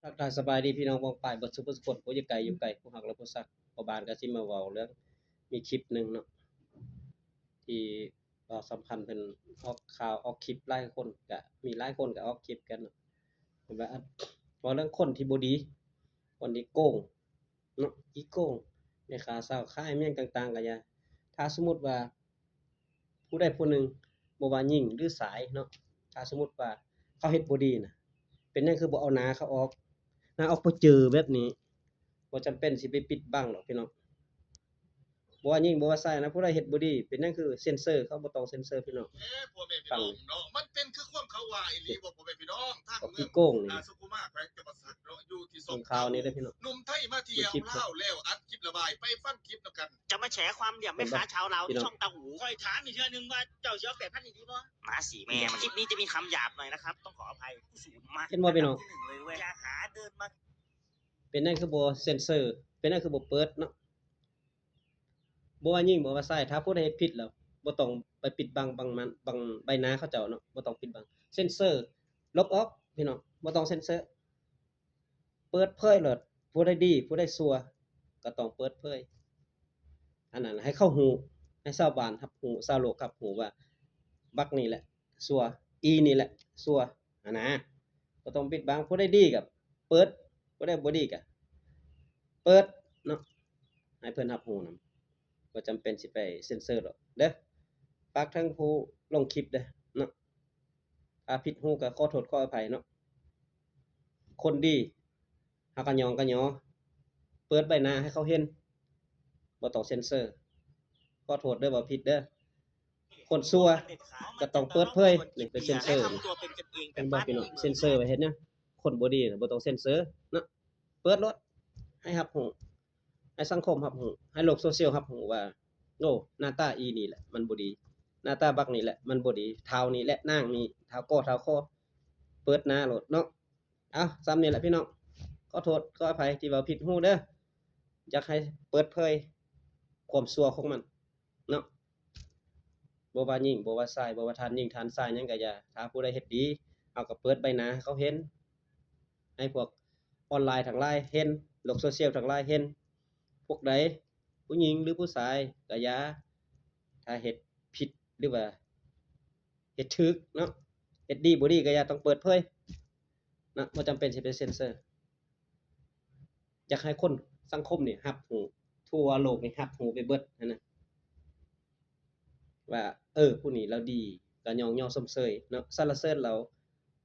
ທັກທາຍສະບາຍດີພີ່ນ້ອງປ້ອງປາຍເບິດສູ່ຜູ້ສູ່ຄົນ ຜູ້ຢູ່ໄກຢູ່ໃກ້ ຜູ້ຮັກແລະຜູ້ຊັກ. ພໍ່ບ້ານກໍຊິມາເວົ້າເລື່ອງ ມີຄລິບໜຶ່ງເນາະ ທີ່ບ່າວສຳພັນເພິ່ນອອກຂ່າວອອກຄລິບ ຫຼາຍຄົນກໍມີ ຫຼາຍຄົນກໍອອກຄລິບກັນເນາະ ເພິ່ນວ່າ ເວົ້າເລື່ອງຄົນທີ່ບໍ່ດີ ຄົນທີ່ໂກງເນາະ ຂີ້ໂກງ ແມ່ຄ້າຊາວຂາຍ ແມ່ນຫຍັງຕ່າງໆກໍຢ່າ ຖ້າສົມມຸດວ່າ ຜູ້ໃດຜູ້ໜຶ່ງ ບໍ່ວ່າຍິງຫຼືຊາຍເນາະ ຖ້າສົມມຸດວ່າເຂົາເຮັດບໍ່ດີນະ ເປັນຫຍັງຄືບໍ່ເອົາໜ້າເຂົາອອກ ໜ້າອອກບໍ່ເຈີແບບນີ້ ບໍ່ຈຳເປັນຊິໄປປິດບັງດອກພີ່ນ້ອງ. ບໍ່ວ່າຍິງບໍ່ວ່າຊາຍນະ ຜູ້ໃດເຮັດບໍ່ດີ ເປັນຫຍັງຄືເຊັນເຊີ ເຂົາບໍ່ຕ້ອງເຊັນເຊີພີ່ນ້ອງ. ເອີ ພໍ່ແມ່ພີ່ນ້ອງເນາະ ມັນເປັນຄືຄວາມເຂົາວ່າອີ່ຫຼີບໍ່ ພໍ່ແມ່ພີ່ນ້ອງ ທາງເມືອງ ອ່າ ສຸຂຸມາ ແຂວງຈຳປາສັກເນາະ ຢູ່ທີ່ຊ່ອງຂ່າວນີ້ເດ້ພີ່ນ້ອງ ໜຸ່ມໄທມາທ່ຽວລາວແລ້ວ ອັດຄລິບລະບາຍ ໄປຟັງຄລິບນຳກັນ. ຈະມາແສຄວາມຫຼ້ຽມແມ່ຄ້າຊາວລາວທີ່ຊ່ອງເຕົ້າຫູ. ຂ້ອຍຖາມອີກເທື່ອໜຶ່ງວ່າ ເຈົ້າຊິເອົາແປດພັນອີ່ຫຼີບໍ່? ມາຊິແມ່ ຄລິບນີ້ຈະມີຄຳຫຍາບໜ້ອຍນະຄັບ ຕ້ອງຂໍອະໄພຜູ້ສູງມາກ. ເຫັນບໍ່ພີ່ນ້ອງ? ຢ່າຫາເດີນມາ. ເປັນຫຍັງຄືບໍ່ເຊັນເຊີ? ເປັນຫຍັງຄືບໍ່ເປີດເນາະ? ບໍ່ວ່າຍິງບໍ່ວ່າຊາຍ ຖ້າຜູ້ໃດເຮັດຜິດແລ້ວ ບໍ່ຕ້ອງໄປປິດບັງ ບັງມັນ ບັງໃບໜ້າເຂົາເຈົ້າເນາະ ບໍ່ຕ້ອງປິດບັງ ເຊັນເຊີ ລົບອອກພີ່ນ້ອງ ບໍ່ຕ້ອງເຊັນເຊີ ເປີດເຜີຍໂລດ ຜູ້ໃດດີ ຜູ້ໃດຊົ່ວ ກໍຕ້ອງເປີດເຜີຍ ອັນນັ້ນໃຫ້ເຂົາຮູ້ ໃຫ້ຊາວບ້ານຮັບຮູ້ ຊາວໂລກຮັບຮູ້ວ່າ ບັກນີ້ແຫຼະ ຊົ່ວ ອີນີ້ແຫຼະຊົ່ວ ຫັ້ນນະ ບໍ່ຕ້ອງປິດບັງ ຜູ້ໃດດີກໍເປີດ ຜູ້ໃດບໍ່ດີກໍເປີດເນາະ ໃຫ້ເພິ່ນຮັບຮູ້ນຳ ບໍ່ຈຳເປັນຊິໄປເຊັນເຊີດອກເດີ້ ຝາກເຖິງຜູ້ລົງຄລິບເດີ້ເນາະ ຖ້າຜິດຮູ້ກໍຂໍໂທດຂໍອະໄພເນາະ ຄົນດີ ເຮົາກະຍອງກະຍໍ ເປີດໃບໜ້າໃຫ້ເຂົາເຫັນ ບໍ່ຕ້ອງເຊັນເຊີ ຂໍໂທດເດີ ເວົ້າຜິດເດີ ຄົນຊົ່ວກະຕ້ອງເປີດເຜີຍ ນີ້ໄປເຊັນເຊີ ເຫັນບໍ່ພີ່ນ້ອງ ເຊັນເຊີໄປເຮັດຫຍັງ ຄົນບໍ່ດີນະ ບໍ່ຕ້ອງເຊັນເຊີເນາະ ເປີດໂລດ ໃຫ້ຮັບຮູ້ ໃຫ້ສັງຄົມຮັບຮູ້ ໃຫ້ໂລກໂຊຊຽວຮັບຮູ້ວ່າ ໂອ້ ໜ້າຕາອີນີ້ແຫຼະມັນບໍ່ດີ ໜ້າຕາບັກນີ້ແຫຼະມັນບໍ່ດີ ທ້າວນີ້ແຫຼະນາງນີ້ ທ້າວກໍທ້າວຄໍ ເປີດໜ້າໂລດເນາະ. ເອົາ ສ່ຳນີ້ແຫຼະພີ່ນ້ອງ ຂໍໂທດຂໍອະໄພທີ່ເວົ້າຜິດຮູ້ເດີ ຢາກໃຫ້ເປີດເຜີຍຄວາມຊົ່ວຂອງມັນເນາະ ບໍ່ວ່າຍິງ ບໍ່ວ່າຊາຍ ບໍ່ວ່າທ່ານຍິງທ່ານຊາຍຫຍັງກະຢ່າ ຖ້າຜູ້ໃດເຮັດດີ ເຮົາກະເປີດໃບໜ້າໃຫ້ເຂົາເຫັນ ໃຫ້ພວກອອນລາຍທັງຫຼາຍເຫັນ ໂລກໂຊຊຽວທັງຫຼາຍເຫັນ ພວກໃດ ຜູ້ຍິງຫຼືຜູ້ຊາຍກະຢ່າ ຖ້າເຮັດຜິດ ຫຼືວ່າເຮັດຖືກເນາະ ເຮັດດີບໍ່ດີກະຢ່າ ຕ້ອງເປີດເຜີຍ ນະ ບໍ່ຈຳເປັນຊິໄປເຊັນເຊີ ຢາກໃຫ້ຄົນສັງຄົມນີ້ຮັບຮູ້ ທົ່ວໂລກນີ້ຮັບຮູ້ໄປເບິດຫັ້ນນະ ວ່າ ເອີ ຜູ້ນີ້ລາວດີ ກະຍ້ອງຍໍຊົມເຊີຍເນາະ ສັນລະເສີນລາວ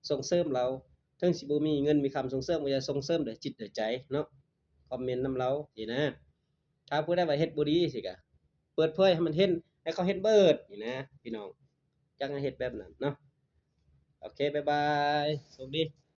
ສົ່ງເສີມລາວ ເຖິງຊິບໍ່ມີເງິນມີຄຳສົ່ງເສີມ ກະຢ່າສົ່ງເສີມດ້ວຍຈິດດ້ວຍໃຈເນາະ ຄອມເມັນນຳລາວຊີ້ນະ ຖ້າຜູ້ໃດວ່າເຮັດບໍ່ດີຊີ້ກະ ເປີດເຜີຍໃຫ້ມັນເຫັນ ໃຫ້ເຂົາເຫັນເບິດນີ້ນະ ພີ່ນ້ອງ ຢາກໃຫ້ເຮັດແບບນັ້ນເນາະ ໂອເຄ ບາຍບາຍ ໂຊກດີ.